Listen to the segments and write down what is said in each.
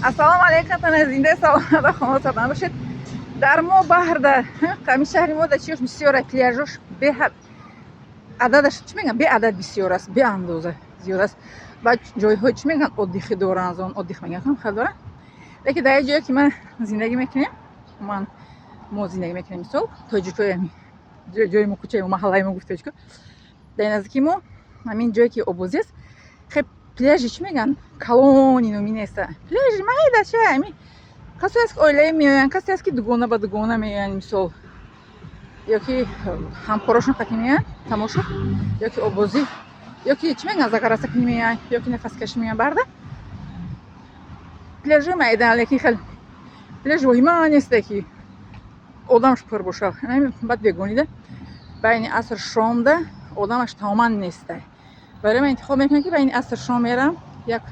Ассалому алайкум, тана зинда, саломат ва хонавода бошед. Дар мо баҳрда, ҳамин шаҳри мо да чиёш бисёр, пляжош беҳад, ададаш, чӣ мегӯям, беадад бисёр аст, беандоза зиёд аст. Баъд ҷойҳои, чӣ мегӯянд, отдыхи доранд, зон отдых мегӯянд, хел доранд. Лекин дар як ҷое, ки ман зиндагӣ мекунем, ман мо зиндагӣ мекунем, мисол, тоҷикои ҷои мо, кӯчаи мо, маҳаллаи мо гуфт тоҷико, дар наздики мо ҳамин ҷое, ки обозӣ аст, хе пляжи, чӣ мегӯянд, калони номи неста, пляжи майда ча. Ҳамин касе аст, ки оилаи меоянд, касе аст, ки дугона ба дугона меоянд, мисол, ё ки ҳамкорошон қати меоянд тамошо, ё ки обозӣ, ё ки, чӣ мегӯянд, загораться кунӣ меоянд, ё ки нафаскашӣ меоянд. Барда пляжи майдан, лекин хел пляжи воҳима несте, ки одамаш пур боша. Баъд бегонида байни аср шомда одамаш тамоман неста. Барои ман интихоб мекунам, ки байни аср шом мерам, як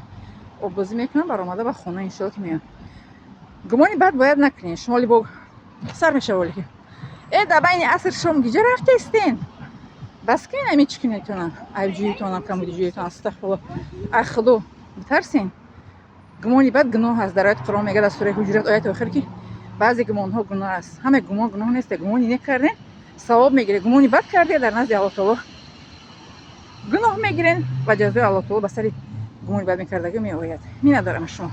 оббозӣ мекунам, баромада ба хона, иншоалло, ки меоям. Гумони бад бояд накунед шумо, либо сар мешава, лекин э дар байни аср шом гиҷа рафтестен? Бас кунед ами чӣ кунедтона, айбҷӯитонам, камудиҷӯитон. Астағфирулло, ай Худо битарсен. Гумони бад гуноҳ аст. Дар ояти Қуръон мегӯяд, аз сураи Ҳуҷурат, ояти охир, ки баъзе гумонҳо гуноҳ аст. Ҳама гумон гуноҳ нест. Гумони нек кардем, савоб мегиред, гумони бад кардед, дар назди Аллоҳ таоло гуноҳ мегирен ва ҷазои Аллоҳ таоло ба сари гумони бад мекардагӣ меояд. Миннатдорам аз шумо.